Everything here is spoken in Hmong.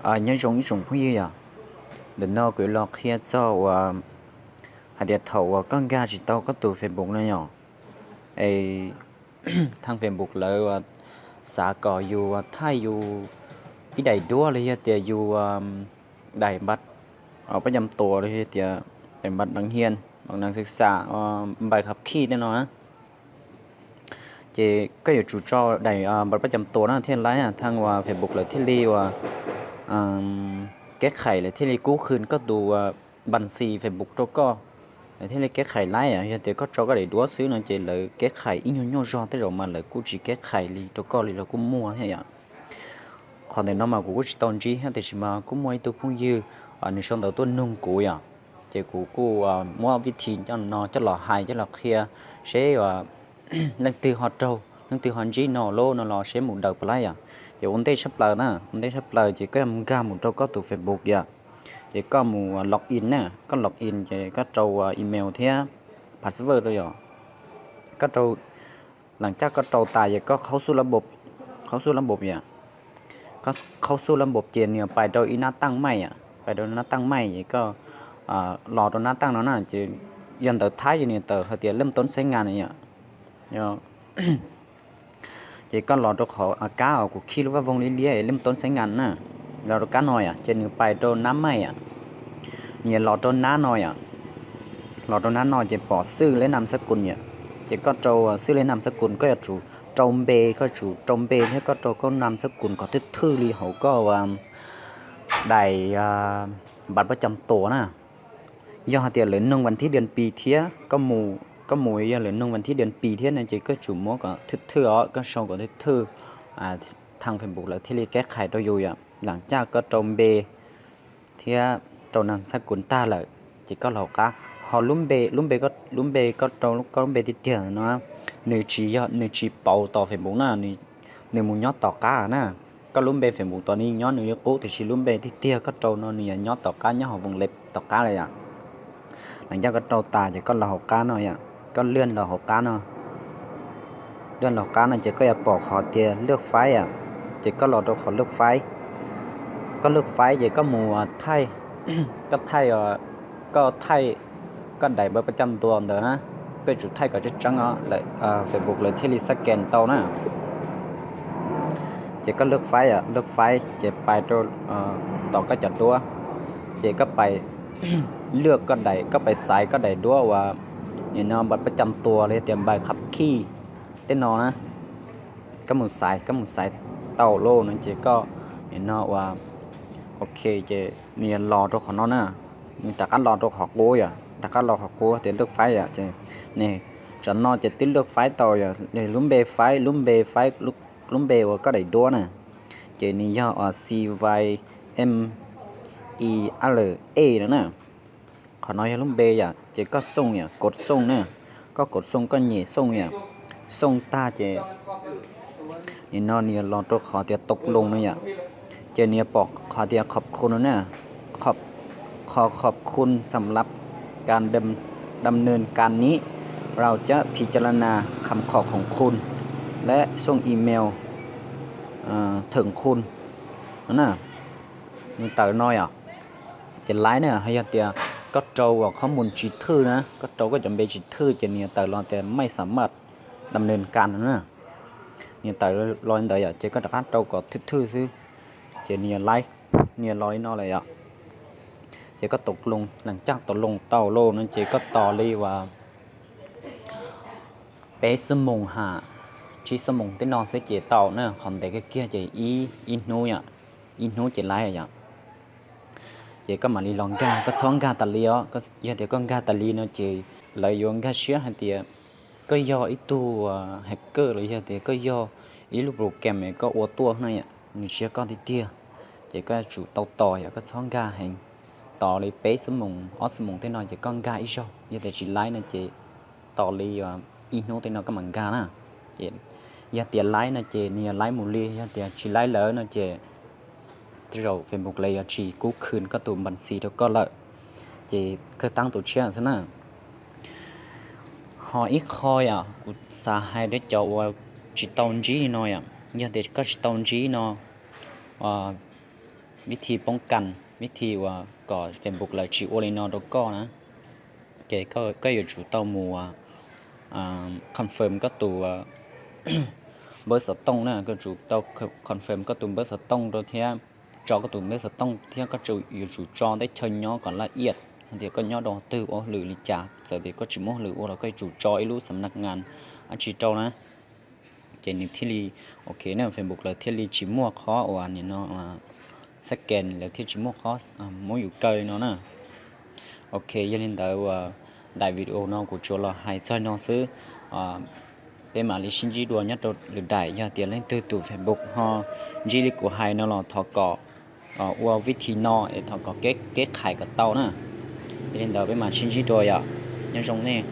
Nyob zoo ib tsoom phooj ywg yom, ntawm no kuv yuav los qhia txog uas hais tias thaum uas koj nkag tsis tau koj tus Facebook no yom, es thaj Facebook lawv uas xav kom yus uas thaij yus ib daim duab los yog tias yus daim npav pab cam tuas los yog tias daim npav deev hias, npav deev xwm xam, npav khab khij tej no na. Ces koj yuav tsum tso daim npav pab cam tuas na thiaj laib, thaj uas Facebook lawv thiaj li uas keb khais, lawv thiaj li kub khw koj tus npav xis Facebook rau koj, lawv thiaj li keb khais laib. Yog tias koj tso koj daim duab xwb no ces lawv keb khais ib nyuag nyuaj zog, tej zaum mas lawv kuj tsis keb khais li rau koj li los kuj muaj thiab yom. Qhov ntawm no mas kuv kuj tsis tau ntsib thiab, tiam sis mas kuj muaj ib tug phooj ywg nws sau ntawv tuaj nug kuv yom, ces kuv kuj muab vij thi no coj los hais coj los qhia seb leej twg ho raug leej twg ho ntsib no lub no los seb mus daws puas laib yom. Ces ua ntej tshaj plaws na, ua ntej tshaj plaws ces koj mus nkag mus rau koj tus Facebook yom, ces koj mus log in na, koj log in ces koj rau email thiab password rau yom. Koj rau, lees caj koj rau tas ces koj khaub xub lab npau, khaub xub lab npau yom, khaub xub lab npau ces nws pais rau ib nab taaj maij yom, pais rau nab taaj maij ces koj los rau nab taaj no na, ces yog ntawv Thaib ces nws tawm hais tias lej toob xeeb ngas yom. Ces koj los rau qhov kab uas kuv khij lub vaj voog liab liab lej toob xeeb ngas na, los rau kab no yom, ces nws pais rau nab maij yom. Nws los rau nab no yom, los rau nab no ces pom xwj lej nam xab kus yom, ces koj rau xwj lej nam xab kus, koj yuav tsum rau npe, koj yuav tsum rau npe thiab koj rau koj nam xab kus kom thwj thwj li hauv koj uas daim npav pab cam tuas na. Yog hais tias lawv noog vas thib dua pis thiab, koj mus yog lawv noog vas thib dua pis thiab no ces koj tsum muab kom thwj thwj os, koj sau kom thwj thwj, thaj Facebook lawv thiaj li keb khais rau yus yom. Lees caj koj rau npe thiab rau nam xab kus tag lawm ces koj los hauv qab, ho lub npe, lub npe, lub npe koj rau koj lub npe tiag tiag no, nws tsis yog, nws tsis pauv tom Facebook na, nws mus nyob tom qab na. Koj lub npe Facebook tod nws nyob nws li qub, tiam sis lub npe tiag tiag koj rau no nws yuav nyob tom qab, nyob hauv voos lev tom qab lawm yom. Lees caj koj rau tas ces koj los hauv qab no yom, koj lwaj los hauv qab no, lwaj los hauv qab no ces koj yuav pom qhov tias lwaj faib yom, ces koj los rau qhov lwaj faib. Koj lwaj faib ces koj mus thaij, koj thaij, koj thaij koj daim npav pab cam tuas ntawd na, koj yuav tsum thaij kom tseeb tseeb os, lawv, Facebook lawv thiaj li xab kees tau na. Ces koj lwaj faib, lwaj faib ces pais rau tom koj cov duab, ces koj pais lwaj koj daim, koj pais xaiv koj daim duab uas nim no npav pab cam tuas los yog tias npav khab khij tej no na. Koj mus xaiv, koj mus xaiv tau lawm no ces koj nim no uas ok, ces nws yuav los rau qhov no na, nws rov qab los rau qhov qub yom, rov qab los qhov qub tias lwaj faib yom, ces nws, tsam no ces twb lwaj faib tau yom, lub npe faib, lub npe faib, lub npe uas koj daim duab na, ces nws yog uas C Y M E L E no na. Qhov no yog lub npe yom, ces koj xooj yom, kov xooj na, koj kov xooj, koj nyem xooj yom, xooj tag ces nim no nws yuav los rau qhov tias tau loo no yom, ces nws yuav pom qhov tias khob khun no na, ขอบคุณสำหรับการดำเนินการนี้ เราจะพิจารณาคำขอของคุณ และส่งอีเมลถึงคุณ no na. Nws tawm no yom, ces laib na, yog tias koj rau uas khob mus tsis thwj na, koj rau koj cov npe tsis thwj ces nws yuav tawm los tias ไม่สามารถดำเนินการ no na. Nws tawm los li ntawd yom, ces koj rov qab rau kom thwj thwj xwb, ces nws yuav laib, nws yuav los li no lawm yom. Ces koj tau loo, lees caj tau loo tau lawm no ces koj tos li uas peb xuab moos ha, tsib xuab moos tej no xwb ces tau na, qhov ntev kiag kiag ces ib hnub yom, ib hnub ces laib yom. Ces koj mam li los nkag, koj txhob nkag tas li os, yog tias koj nkag tas li no ces lawv yuav nkag siab hais tias koj yog ib tug hacker los yog tias koj yog ib lub program koj ua tuaj na yom, nws tsis yog koj tiag tiag. Ces koj yuav tsum tau tos yom, koj txhob nkag heev, tos li peb xuab moos ob xuab moos tej no ces koj nkag ib zaug, yog tias tsis laib no ces tos li ib hnub tej no koj mam nkag na. Ces yog tias laib no ces nws yuav laib mus li, yog tias tsis laib lawm no ces tej zaum Facebook lawv yuav tsis kub khw koj tus npas xis rau koj lawm, ces kawg tab tus tshiab xwb na. Ho ib qho yom, kuv xav hais rau cov uas tsis tau ntsib no yom, yog tias koj tsis tau ntsib no, vib thi poob kas, vib thi uas kom Facebook lawv tsis ua li no rau koj na. Ces koj yuav tsum tau mus confirm koj tus npawb xov tooj na, koj tsum tau confirm koj tus npawb xov tooj rau thiab tso koj tus npawb xov tooj thiab koj yuav tsum tso teb chaws nyob kom laj iam, hais tias koj nyob rau twg, ua hauj lwm li cas, txawm tias koj tsis muaj hauj lwm ua los koj yuav tsum tso ib lub xam naj ngan dab tsi rau na. Ces nws thiaj li, ok, nej Facebook lawv thiaj li tsis muaj qhov uas nim no xab kes, lawv thiaj tsis muaj qhov muab yus kaw li no na. Ok, yog li ntawd uas daim video no kuv tsuas los hais txog no xwb. Peb mam li sib ntsib dua nyob rau lwm daim, yog tias leej twg tus Facebook ho ntsib li kuv hais no los thov kom ua vib thi no es thov kom keb khais kom tau na. Yog li ntawd peb mam sib ntsib dua yom. Nyob zoo nej.